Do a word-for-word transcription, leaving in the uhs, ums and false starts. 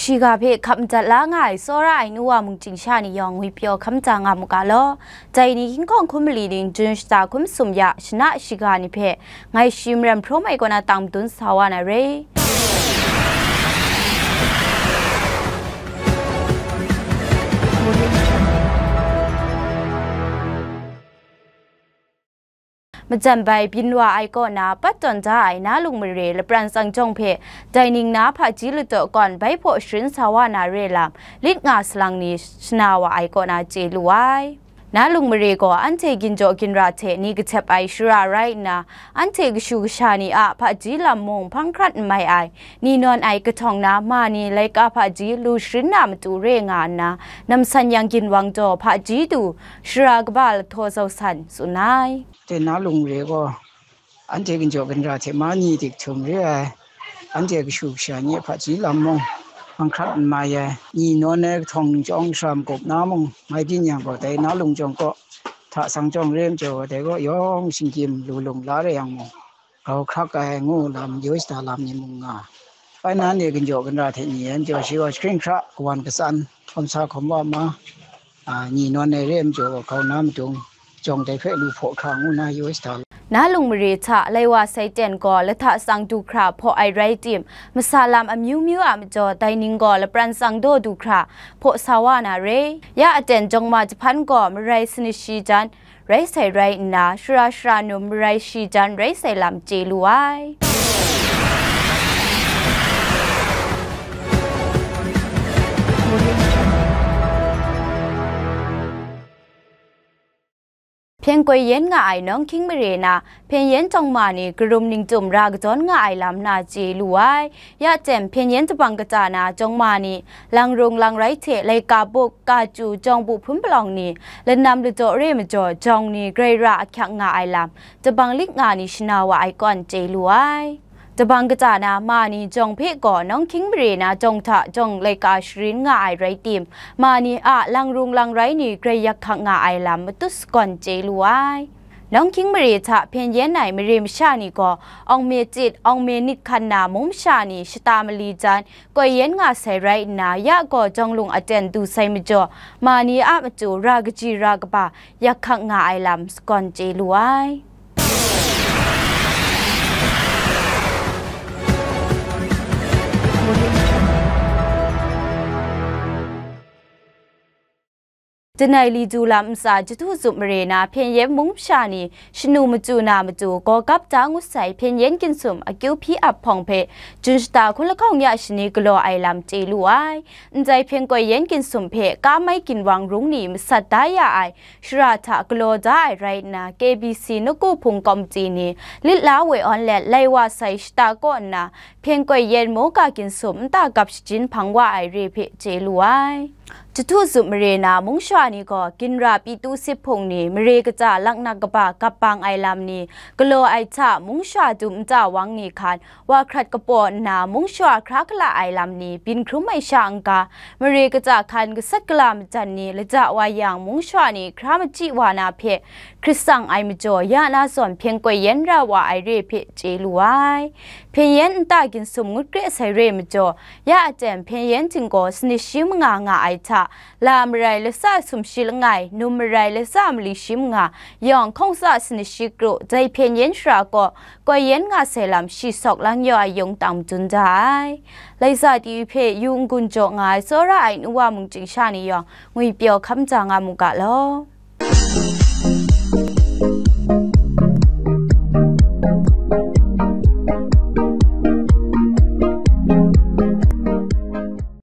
Shiga hpe hkap madat la nga ai tsawra ai nu wa mungchying sha ni yawng ngwi pyaw hkam ja nga mu ga law. Dai ni hkinghkawng hkum mali ning jun shata hkum sum ya shana shiga ni hpe ngai shi maren hprawm ai kaw na tang madun sa wa na re. Majan bai byin wa ai kaw na pat tawn da ai na lung mare lapran tsang jawng hpe, dai ning na hpaji ladaw kawn bai hpaw sharin sa wa na re lam, lit nga salang ni shana wa ai kaw na chye lu ai. Na lung mare gaw anhte ginjaw ginra hte ni kahtep ai shara rai nna, anhte kashu kasha ni a hpaji lam mung hpang hkrat n mai ai, ni nawn ai kahtawng na ma ni laika hpaji lu sharin na matu re nga nna, namsan yang ginwang jaw hpaji du shara kaba lahtaw zau san tsun ai. Tena lung re gaw, anhte ginjaw ginra hte ma ni dik htum re ai, anhte kashu kasha ni a hpaji lam mung hpang hkrat n mai ai, ni nawn ai kahtawng chyawng shara magup na mung mai byin yang gaw, dai na lung jawng kaw, hta sang jawng re majaw, dai kaw yawng shinggyim lu lung la re yang mung, grau hkrak ai ngu lam, yoi shada lam ni mung nga, bai na ni ginjaw ginra hte ni yan jaw shi gaw, shahkring hkra kawan katsan, hkawm sa hkawm wa ma, a, ni nawn ai re ai majaw, kau na madung, jawng dai hpe lu hpaw hkra ngu na yoi shada. Na lung mare hta lai wa sai ten gaw lahta sang du hkra hpaw ai rai tim, masa lam amyu myu a majaw dai ning gaw lapran tsang daw du hkra hpaw sa wa na re. Ya aten jawng ma jahpan gaw marai sanit shi jan rai sai rai nna, shara shara num marai shi jan rai sai lam chye lu ai. Hpyen koi yen nga ai nawng hkying mare na, hpyen yen jawng ma ni karum ningtum ra kadawn nga ai lam na chye lu ai. Ya jem hpyen yen jabang kata na jawng ma ni, lang rung lang rai hte laika buk, ka chyu, jawng bu hpun palawng ni, lanam ladaw re majaw jawng ni grai ra ahkyak nga ai lam, jabang lik nga ni shana wa ai kawn chye lu ai. Jabang kata na ma ni jawng hpe gaw nawng hkying mare na jawng hta jawng laika sharin nga ai rai tim, ma ni a lang rung lang rai ni grai yak hkak nga ai lam matut sagawn chye lu ai. Nawng hkying mare hta hpyen yen ai mare masha ni gaw, awng me chit, awng me nit hkan na mung masha ni shata mali jan, koi yen nga sai rai nna, ya gaw jawng lung aten du sai majaw, ma ni a matu ra kaji ra kaba yak hkak nga ai lam sagawn chye lu ai. Danai li du lam ntsa jahtu zup mare na hpyen yen mung masha ni shanu machyu na matu gaw gap da ngut sai hpyen yen ginsum akyu hpyi ap hpawng hpe jun shata hkun lahkawng ya shani galaw ai lam chye lu ai. Ndai hpyen koi yen ginsum hpe ka mai ginwang rung ni masat da ya ai shara hta galaw da ai rai nna, K B C Nawku Hpung Komiti ni lit la we awn let lai wa sai shata kaw nna, hpyen koi yen mawka ginsum nta gap shajin hpang wa ai re hpe chye lu ai. Jahtu zup mare na mung shara ni gaw ginra pyi tu sit hpung ni, mare kaja laknak kaba gap bang ai lam ni, galaw ai hta mung shara dum nta wang ni hkan wa hkrat kapaw nna, mung shara hkra kala ai lam ni byin hkrum ai sha n-ga, mare kaja hkan gasat gala majan ni, laja wa yang mung shara ni hkra machyi wa na hpe hkrit tsang ai majaw, ya na zawn hpyen koi yen ra wa ai re hpe chye lu ai. Hpyen yen nta ginsum ngut kre sai re majaw, ya aten hpyen yen htinggaw sanit shi manga nga ai hta, la marai latsa sumshi langai, num marai latsa mali shi manga, yawng hkawng tsa sanit shi kru, dai hpyen yen shara kaw, koi yen nga sai lam shi sawk lang yaw ai yung tang madun da ai. Laisa ti hpe yu n-gun jaw nga ai tsawra ai nu wa mungchying sha ni yawng, ngwi pyaw hkam ja nga mu ga law.